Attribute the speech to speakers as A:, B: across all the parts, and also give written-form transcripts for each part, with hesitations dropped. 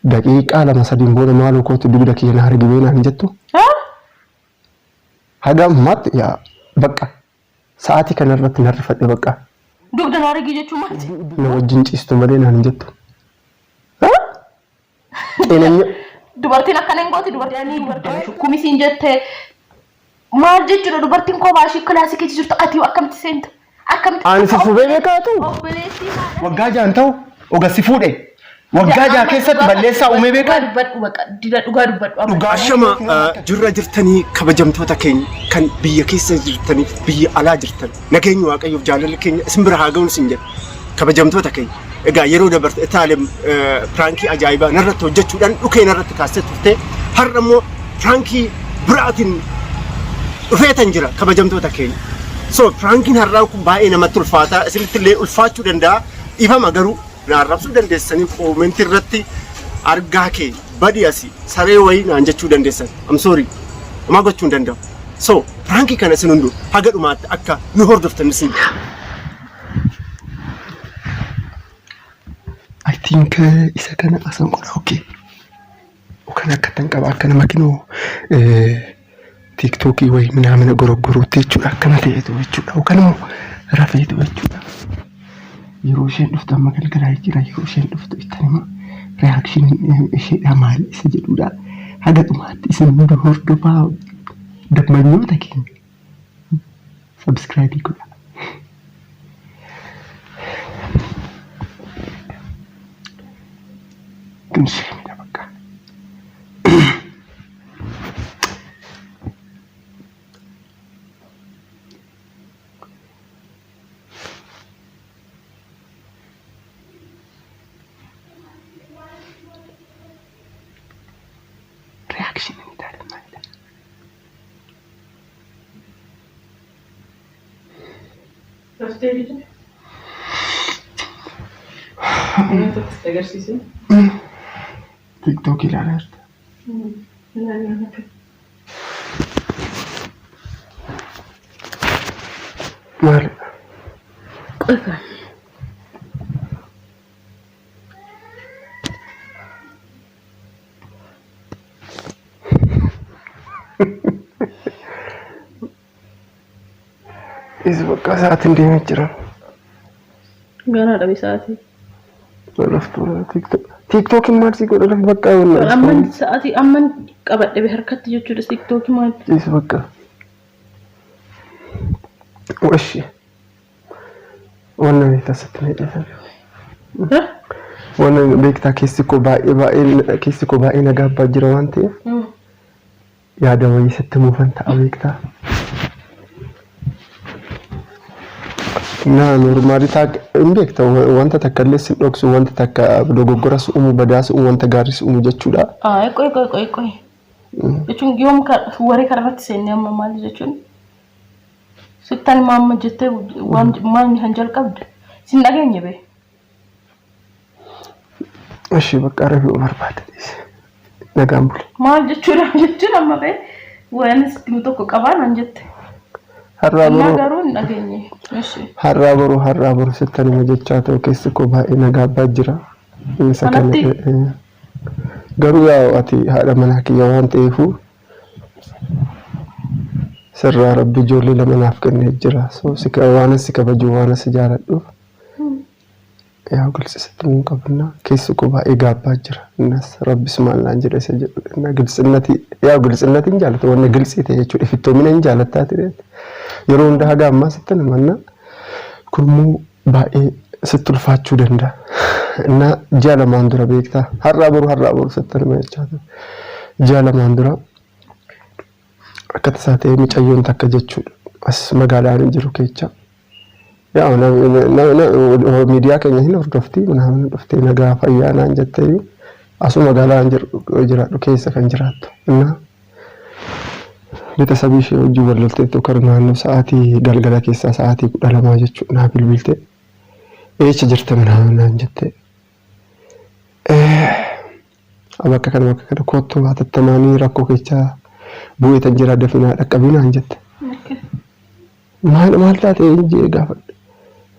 A: Daqiiqaa lama sadiin booda maaloo kootu dugda kiyya na hargibee naan jettu. Haga ammaatti yaa bakka sa'aatii kana irratti na rifadhe bakka.
B: Dugda na argii jechuun maal?
A: Na wajjin ciistu malee naan hin jettu. Xeenanya.
B: Dubartiin akkana hin gooti, dubartiin dubartiin shukkumisiin jette maal jechuudha? Dubartiin kophaa ishii kilaasii keessa jirtu ati akkamitti seenta? Akkamitti?
A: Ani si fuudhee beekaatu?
B: Obboleettii haadha.
A: Waggaa ja'an ta'u oga si fuudhe. Waggaa ja'a keessatti balleessaa uumee beekaa?
B: Dhugaa dubbadhu baqa dida, dhugaa dubbadhu amma.
A: Dhugaa shama jirra jirtanii kabajamtoota keenya kan biyya keessa jirtaniif biyya alaa jirtan, nageenyi Waaqayyoof jaalalli keenya isin bira haa ga'uun isin jedha. Kabajamtoota keenya, egaa yeroo dabarte Itaalem piraankii ajaa'ibaa narratti hojjechuudhaan dhukee narratti kaastee turte. Har'a immoo piraankii biraatiin dhufeetan jira, kabajamtoota keenya. So piraankiin har'aa kun baay'ee namatti ulfaata, isinitti illee ulfaachuu danda'a. Dhiifama garuu na arrabsuu dandeessanii, koomentii irratti argaa kee badi asii saree wayii naan jechuu dandeessan. I'm sorry. Homaa gochuu hin danda'u. So piraankii kana isin hunduu haga dhumaatti akka nu hordoftan isin. I think isa kana asan godha, okay. Kan akka tan qaba akka nama kinoo tiiktookii wayii minaamina goroggoruutti jechuudha, akkana ta'etu jechuudha, yookaan immoo rafeetu jechuudha. Yeroo isheen dhuftu, amma galgalaa jira, yeroo isheen dhuftu ittan hima, reaakshiniin isheedha maal isa jedhudha. Haga dhumaatti isin hunda hordofaa, dammanyoota keenya sabskraayibii godha. Kun sheemidha bakka. Reaction ni taate maalidha?
C: Raftee dide. Waan tokko sitti agarsiise.
A: TikTok ilaalaa jirta.
C: Ilaalaa akka.
A: Maalidha?
B: Qofa.
A: Is bakka sa'aatiin deemee jira.
C: Ganaa dhabe sa'aatii.
A: Laftuu TikTok. TikTokiin maal si godha lafa bakka wanna.
C: Amman sa'aatii amman qabadhe be harkatti jechuudha, tiktookii maal.
A: Is bakka. Washi. Wanna beektaa sitti na dhiisan. Wanna beektaa keessi koo baay'ee baay'ee keessi koo baay'ee na gaabbaa jira waan ta'eef yaada wayii sitti muufan ta'a beektaa. Naa noormaali taa hin beekta, wanta takka illee sin dhoksu, wanta takka dogoggoras uumu, badaas uumu, wanta gaariis uumu jechuudha.
C: Ay, qoy qoy qoy qoy. Jechuun yoom waree kana irratti seenne amma maal jechuun? Sittan maamma jettee waan maal kan jalqabde sin dhageenye bee.
A: Ishii bakka rafuu barbaada dhiise. Nagaan buli.
C: Maal jechuudha jechuun amma bee waan sitti himu tokko qabaa naan jette.
A: Har'aa
C: Innaa
A: boruu
C: garuu hin dhageenye. Ishi.
A: Har'aa boruu sittan hima jechaa ta'u keessi koo baay'ee na gaabbaa jira. Isa kana
C: Kanatti
A: garuu yaa ati haadha manaa kiyya waan ta'eefu sirraa rabbi ijoollee lama naaf kennee jira. So si waan si kabaju, waan si jaaladhuuf yaa gilxisitti mun qabna, keessi koo baay'ee gaabbaa jira. Innas rabbis maal naan jedha isa jedhu. Inna gilxinnati yaa gilxinnati hin jaalatu, wanna gilxii ta'e jechuudha. Ifittoomina hin jaalattaa ture. Yeroo hunda haga ammaa sitti namanna. Kun immoo baay'ee sitti ulfaachuu danda'a. Inna ji'a lamaan dura beektaa. Har'aa boru sitti nama jechaa ture. Ji'a lamaan dura akka tasaa ta'ee mucayyoon takka jechuudha. As magaalaan jiru keessa. Yaa miidiyaa keenya hin hordofti, mana dhuftee nagaa fayyaa naan jettee, asuma magaalaan jiraadhu keessa kan jiraattu. Inna betesabii ishee wajjin wal lolteettu kan naannoo sa'aatii galgala keessaa sa'aatii 12 jechuudha naa bilbilte. Eessa jirta naan jette. Bakka kana kottu, hatattamaanii rakkoo keessaa bu'eetan jira, dafinaa dhaqqabii naan jette. Maal maal taate jee gaafadhe.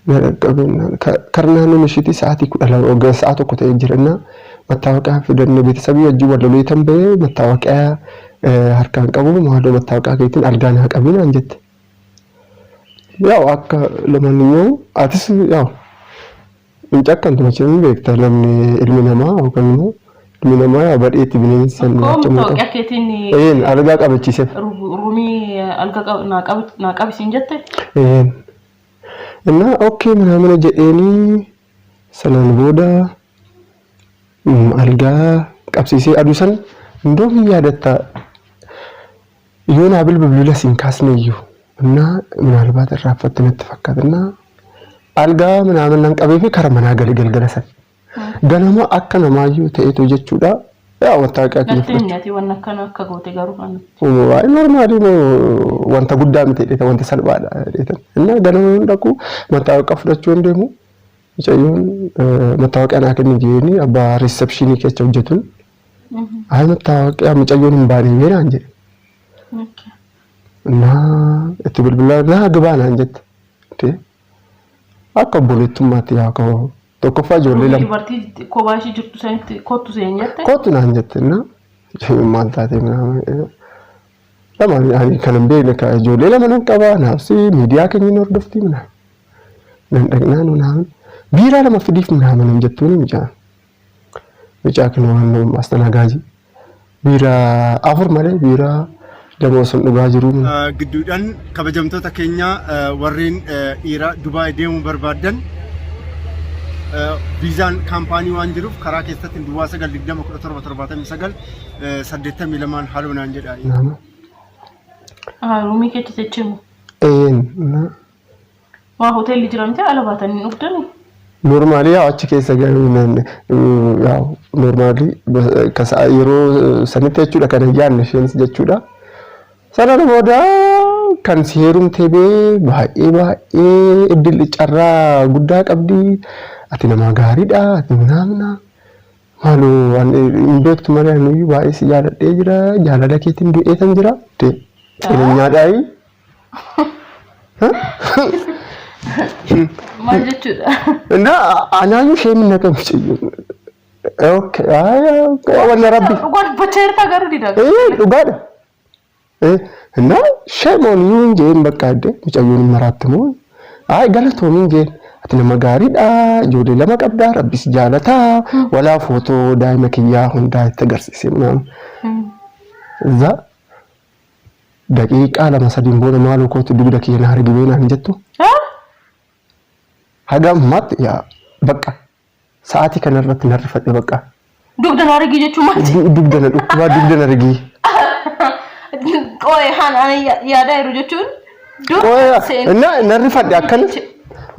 A: Na dhaqqabeen kar naannoon isheetii sa'aatii 12 sa'a 1 ta'ee jira. Innaa Mattaawaqaa fidanne beetesabii wajjin wal lolee tan ba'ee mattaawaqaa harkaan qabu maaloo mattaawaqaa keetiin algaa naa qabii naan jette. Yaa'u akka lamaan atis yaa'u hin cakkantu macha hin beekta namni ilmi namaa yookaan immoo ilmi namaa yaa badheetti bineensa
C: Akkoo
A: nyaachamuu qaba.
C: mattaawoqiyaa keetiin
A: Een algaa qabachiise.
C: Ruumii alga naa qabisiin jette?
A: Een. Innaa okay ምናምን jedheenii sanaan booda algaa qabsiisee aduu san indoom hin yaadatta yoo naa bilbilula siin kaasne iyyuu innaa ምናልባት irraanfatte natti fakkaata innaa algaa ምናምን nan qabee fi kara manaa gale galgala san. Ganama akka namaayyuu ta'etu jechuudha. Yaa mattaawoqiyaa kiyya
C: Natti
A: fudhachuu.
C: nyaati waan akkana akka goote garuu kan.
A: Waa'ee normaalii wanta guddaa miti jedheeta wanta salphaadha jedheeta. Innaa ganama hin dhaqu mattaawoqiyaa fudhachuu hin deemu. Mucayyoon mattaawoqiyaa naa kenni jeeni abbaa receptionii keessa hojjetuun. Ayi mattaawoqiyaa mucayyoon hin baane bee naan jedhe. Innaa itti bilbilaa naa gabaa naan jette. Akka obboleettummaatti yaa koo tokkoffaa ijoollee lama.
C: Dubartii kophaa ishee jirtu sanitti kottu seen jette.
A: Kottu naan jette innaa maal taatee lama ani kan hin beekne ka ijoollee lama nan qaba naafsi miidiyaa keenya hin hordofti minaa nan dhaqnaa nu naamin biiraa lama fidiif minaamin hin jettuuni mucaan mucaa kana waan nama astanagaaji biiraa afur malee biiraa lama osoo hin dhugaa jiruu.
D: Gidduudhaan kabajamtoota keenya warreen dhiira Dubaay deemuu barbaaddan viizaan kaampaanii waan jiruuf karaa keessatti duwwaa 9 20 17 79 82 haloo naan jedha.
A: Nama.
C: Ruumii keessa jechuun.
A: Een.
C: Waa hoteelli jira miti ala baatanii dhugdanii.
A: Normaalii yaa achi keessa yaa normaalii yeroo sanitti jechuudha kan hin yaadne isheenis jechuudha. Sana booda kan si heerumtee bee baay'ee baay'ee iddilli carraa guddaa qabdi. Ati nama gaariidha ati ምናምን maaloo hin beektu malee ani baay'ee si jaaladhee jira jaalala keetiin du'eetan jira. Xeenyaadhaayi.
C: Maal jechuudha?
A: እና anaayyuu ishee min naqam okay wanna rabbi
C: Dhugaa dubbachaa jirtaa garuu dida.
A: Dhugaadha. እና shame on you hin jeen bakka adde mucayyoon hin maraatti moo ay galatoomi hin jeen ati nama gaariidha ijoollee lama qabda rabbis jaalataa walaa footoo daa'ima kiyyaa hundaa itti agarsiise ምናምን እዛ daqiiqaa lama sadiin booda maaloo kootu dugda kiyya na argibee naan jettu haga ammaatti yaa bakka sa'aatii kanarratti narrifadhe bakka.
C: Dugda na argii jechuun maal?
A: Dugda na dhukkubaa dugda na argii.
C: Qo'ee haan ani yaadaa jiru jechuun.
A: Qo'ee narrifadhe akkana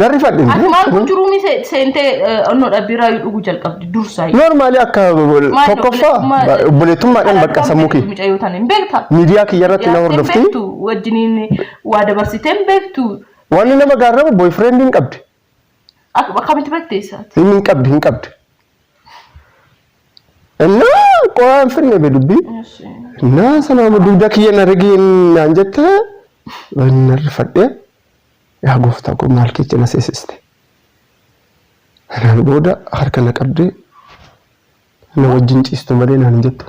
A: narrifadhe.
C: Ati maal kun jiruumi seentee onnoodha biraa dhuguu jalqabdi dursaa.
A: Normaalii akka tokkoffaa obboleettummaadhaan bakka sammuu kee.
C: Mucayyoo tana hin beektaa?
A: Miidiyaa kiyya irratti na hordofti.
C: Beektu wajjiniin waa dabarsitee hin beektu.
A: Wanni nama gaarramu boyfriend hin qabdi.
C: Akkamitti beekte isaati?
A: Hin qabdi hin qabdi. እና ቆይ finne be dubbii. እና sanaamu dugda kiyya na argii naan jette narrifadhe yaa gooftaa koo maal keessa na seesiste. Kanaan booda harka na qabdee na wajjin ciistu malee naan hin jettu.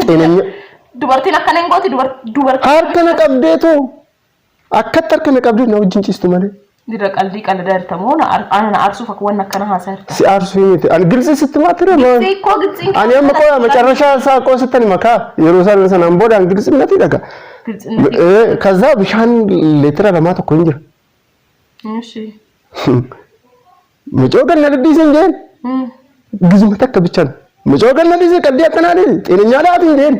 A: Xeenanya.
B: Dubartiin akkana hin gooti dubartii.
A: Harka na qabdeetu akkatti harka na qabdee na wajjin ciistu malee.
B: Dira qalbii qaladaa jirta moo ana na aarsuuf akka wanna akkana haasaa jirta?
A: Si aarsuu miti. Ani ግልጽ ስትማ ture maa.
B: Xiqqoo ግልጽ
A: Ani amma qoya መጨረሻ isaa ቆ ስትኒ makaa yeroo isaan sanaan booda an ግልጽነት dhaga. ከዛ bishaan leetira lamaa tokko hin jira.
B: እሺ
A: Mucoo ganna dhidhiisin jeen gizuma takka bichaan. Mucoo ganna dhiisee qalbii akkanaa dhiise xeeninyaa dhaati hin jeen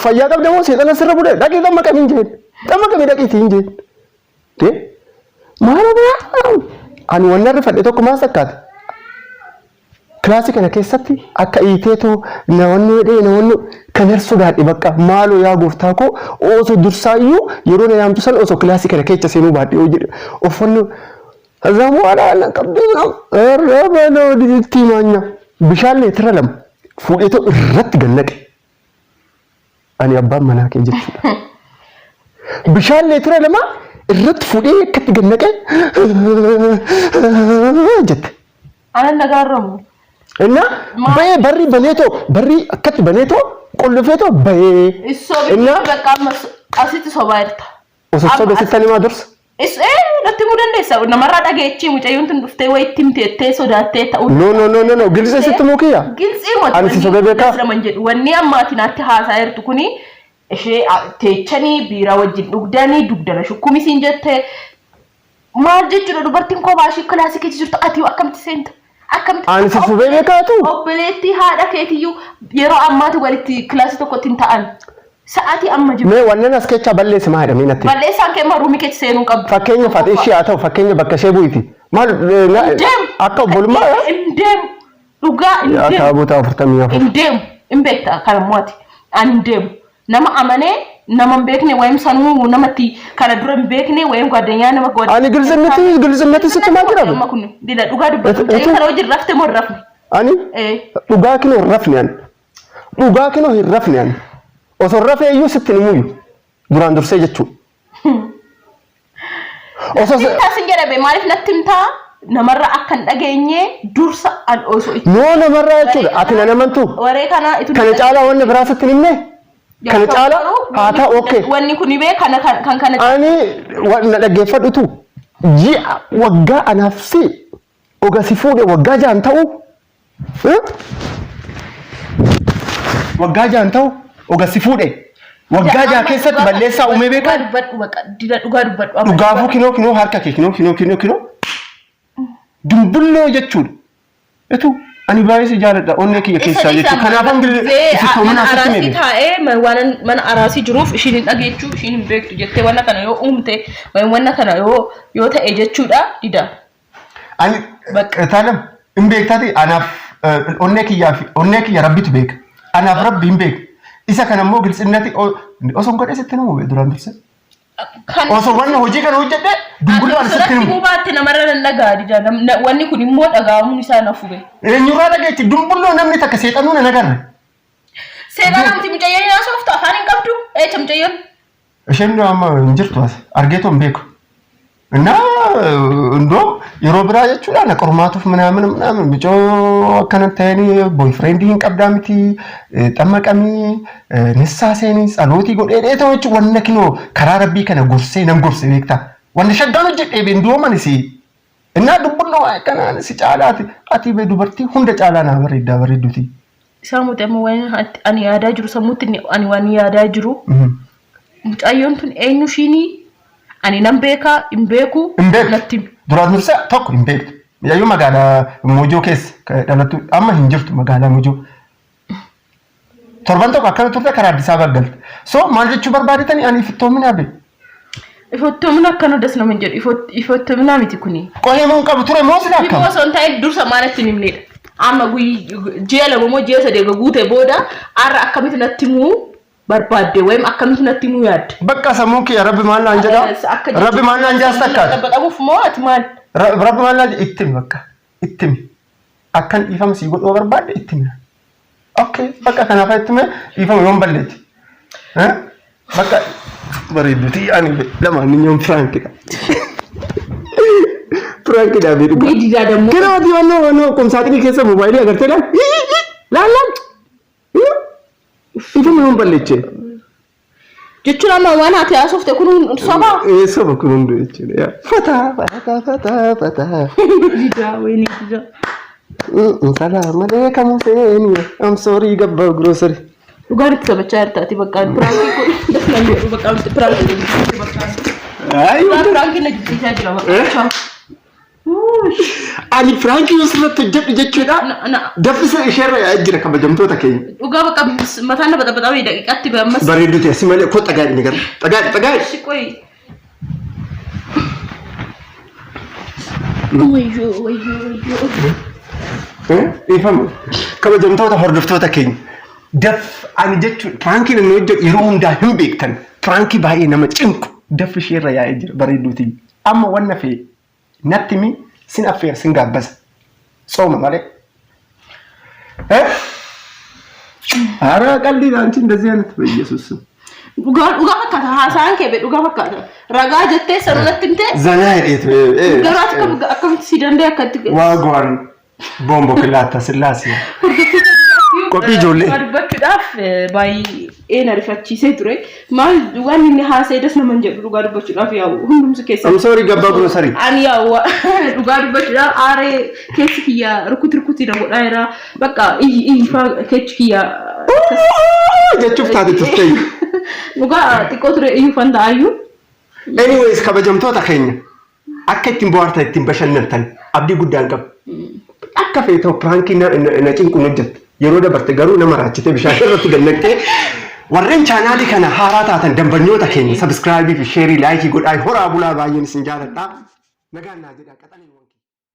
A: fayyaa qabda moo seexana sirra budhe dhaqii xammaqami hin jeen xammaqami dhaqiitii hin jeen. Maal ani wanni rifadhe tokko maal fakkaate? Kilaasii kana keessatti akka hiiteetu namoonni jedhee namoonni kan sodaadhe bakka maaloo yaa gooftaa koo osoo dursaayyuu yeroo na yaamtu san osoo kilaasii kana keessa seenuu baadhee yoo jedhe uffanni ከዛ በኋላ qabdee ኧረ በለው itti maanya bishaan leetira lama fuudheetoo irratti gannaqe ani abbaan manaa kee jechuudha. Bishaan leetira lama irratti fuudhee akkatti gannaqe jette.
B: Anan nagaarramu.
A: Innaa bahee barrii baneetoo barrii akkatti baneetoo qullufeetoo bahee.
B: Sobi
A: Innaa
B: bakka amma asitti sobaa jirta.
A: osoo
B: Amma
A: sobe
B: as-
A: sittan himaa dursa.
B: Is natti himuu dandeessa. Namarraa dhageechii mucayyoon tun dhuftee wayi itti himteettee sodaattee ta'uu.
A: No no no no no gilxii sitti himuu kiyya.
B: Gilxii moti
A: Ani si sobee beekaa?
B: Naman jedhu wanni amma ati naatti haasaa jirtu kuni ishee teechanii biiraa wajjin dhugdanii dugdana shukkumisiin jette maal jechuudha dubartiin kophaa ishee kilaasii keessa jirtu ati hoo akkamitti seenta? Akkamitti
A: Ani si sobee beekaatu?
B: Obboleettii haadha keetiyyuu yeroo ammaati walitti kilaasii tokkotti hin ta'an. Sa'aatii amma jiru.
A: Mee wannan as keessaa balleessi maa jedhamee natti.
B: Balleessaan kee immoo ruumii keessa seenuu hin qabdu.
A: Fakkeenya faati ishee haa ta'u fakkeenya bakka ishee bu'iti. Maal
B: Hin deemu.
A: akka obbolummaa
B: Hin deemu. Dhugaa hin
A: yaa
B: deemu.
A: taaboota 44.
B: Hin deemu. Hin beekta kana immoo ati. Ani hin deemu. Nama amanee nama hin beekne wayim sanuu namatti kana dura hin beekne wayim gwaddinyaa nama gwaddinyaa.
A: Ani gilxinnatti gilxinnatti sitti maa jira?
B: Amma kun dila dhugaa dubbatu. Mucayyoo kana wajjin rafte moo hin rafne?
A: Ani dhugaa kinoo hin rafne ani. Dhugaa kinoo hin rafne ani. Osoo rafee iyyuu sitti hin himuuyyu. Duraan dursee jechuudha. Osoo
B: Natti himtaa sin jedhame maaliif natti himtaa? Namarra akka hin dhageenye dursa an osoo itti.
A: Noo namarraa jechuudha. Ati na namantu.
B: Waree kana itu
A: Kana caalaa wanni biraa sitti hin himne? Kana caalaa haa ta'u okay.
B: Wanni kun bee kana kan kana.
A: Ani na dhaggeeffadhutu ji'a waggaa anaaf si oga si fuudhe waggaa ja'an ta'u waggaa ja'an ta'u oga si fuudhe waggaa ja'a keessatti balleessaa uumee beekaa
B: Dhugaa dubbadhu baqa dida dhugaa dubbadhu. amma.
A: Dhugaafuu kinoo kinoo harka kee kinoo kinoo kinoo kinoo dumbulloo jechuudha. Etu ani baay'ee si jaaladha onnee kiyya keessaa jechuudha. Kanaafan
B: Mana
A: ifittoomina asitti
B: araasii
A: meebe.
B: taa'ee waan mana araasii jiruuf ishiin hin dhageechuu ishiin hin beektu jettee wanna kana yoo uumte wanna kana yoo yoo ta'e jechuudha dida.
A: Ani taalam hin beektaati anaaf onnee kiyyaa fi onnee kiyya rabbitu beeka. Anaaf rabbi hin beeka. Isa kana immoo gilxinnati osoo hin godhee sitti himu duraan dursee.
B: Kan
A: Osoo wanni hojii kana hojjedhe dumbulloo ani sitti
B: Ati
A: himu.
B: himuu baatte namarra nan dhaga'a dida. Wanni kun immoo dhaga'amuun isaa na fube.
A: Eenyurraa dhageetti dumbulloo namni takka seexanuu na agarre.
B: Seexanaa miti mucayyoon hin haasoftu afaan hin qabdu. Eecha mucayyoon.
A: Isheen amma hin jirtu as argeetoo hin beeku. Innaa indoo yeroo biraa jechuudha na qormaatuuf minaamin minaamin micoo akkana ta'anii boyfriendii hin qabdaa miti xammaqamii nissaa seenii tsalootii godhee dheetoo jechuun wanna kinoo karaa rabbii kana gorsee nan gorse beektaa. Wanna shaggaan hojjedhee bee indoo si innaa dubbunnoo akkanaan si caalaati ati bee dubartii hunda caalaa naa bareeddaa bareedduti.
B: Isaa muti amma waan ani yaadaa jiru sammuutti ani waan yaadaa jiru. Mucayyoon tun eenyu ishiinii ani nan beekaa hin beeku
A: Hin beektu.
B: natti himi.
A: Duraan dursa tokko hin beektu. Mucayyoo magaalaa Mojoo keessa kan dhalattu amma hin jirtu magaalaa Mojoo. Torban tokko akkana turte karaa Addis Ababa galte. So maal jechuu barbaadetani ani ifittoominaa be.
B: Ifottoominaa akkana das nama hin jedhu ifottoominaa miti kuni.
A: Qohee moo hin qabu ture moo sila
B: Himuu
A: akkam?
B: osoo hin ta'in dursa maal itti hin himnedha. Amma ji'a 2 moo ji'a 3 eega guute booda har'a akkamitti natti himuu barbaadde wayim akkamitti natti himuu yaadde?
A: Bakka sammuun kiyya rabbi maal naan jedha?
B: Akka
A: Rabbi maal naan jedha takkaata?
B: Baxabuuf moo ati maal?
A: Rabbi maal naan jedha itti himi bakka itti himi. Akkan dhiifama sii godhuu barbaadde itti himi. Okay bakka kanaaf itti hime dhiifama yoon balleetti. Bakka bareedduti ani lamaan ni nyoon firaankidha. Firaankidha bee dhugaa.
B: Ni didaa dammoo.
A: Kanaaf wannoo wannoo qomsaaxinii keessa moobaayilii agartee laal laal laal. Ifuma yoon balleeche.
B: Jechuun amma waan ati haasofte kun soba.
A: Ee soba kun hunduu jechuudha. Fataa fataa fataa fataa.
B: Didaa wayinii didaa.
A: Salaam aleekum Hussein. I'm sorry gabba grocery.
B: Dhugaan itti taphachaa jirta ati bakka piraankii kun das nan jedhu bakka piraankii bakka. Piraankii na jibbisiisaa jira bakka.
A: Ani piraankii yoo sirratti hojjedhu jechuudha. Daffisa isheerra yaa'ee jira kabajamtoota keenya.
B: Dhugaa bakka mataan na baxabaxamee daqiiqaatti ammas.
A: Bareedduu ta'e si malee koo xagaadhi ni gara. Xagaadhi xagaadhi.
B: Shi qoyi. Wayyoo wayyoo wayyoo.
A: Dhiifama. Kabajamtoota hordoftoota keenya. Daff ani jechuun piraankiin inni hojjedhu yeroo hundaa hin beektan. Piraankii baay'ee nama cinqu daffi isheerra yaa'ee jira bareedduuti. Amma wanna fe'e natti himi sin affeera sin gaabbasa. Tsooma malee. Eh? Ara qalliidha አንቺ እንደዚህ አይነት በኢየሱስ ስም
B: Dhugaa dhugaa fakkaata haasaan kee dhugaa fakkaata. Ragaa jettee sanatti himtee
A: ዘና ሄዴት
B: garuu ati akkamitti si danda'e akkatti
A: ዋጓን Boombo kilaatta sillaasee. Qophii ijoollee.
B: Dhugaa dubbachuudhaaf baay'ee na rifachiisee ture. Maal waan inni haasa'e das nama hin jedhu dhugaa dubbachuudhaaf yaa'u hundumsi keessa.
A: I'm sorry gabbaa grocery.
B: Ani yaa'u dhugaa dubbachuudhaaf aaree keessi kiyya rukuti rukuti na godhaa jira. Bakka iyyi iyyi faa keessi kiyya
A: Jechuuf taate turte.
B: Dhugaa xiqqoo ture iyyuu fan ta'ayyuu.
A: Anyways, kabajamtoota keenya, akka ittiin bohaartan, ittiin bashannantan abdii guddaan qaba. Akka fe'e ta'u prankii na cinquun hojjette. Yeroo dabarte garuu nama raachitee bishaan irratti gannaqxee. Warreen chaanaalii kana haaraa taatan, dambanyoota keenya, subscribe fi share, like godhaa. Horaa bulaa, baay'een isin jaaladha. Nagaan naa jedhaa qaxalee.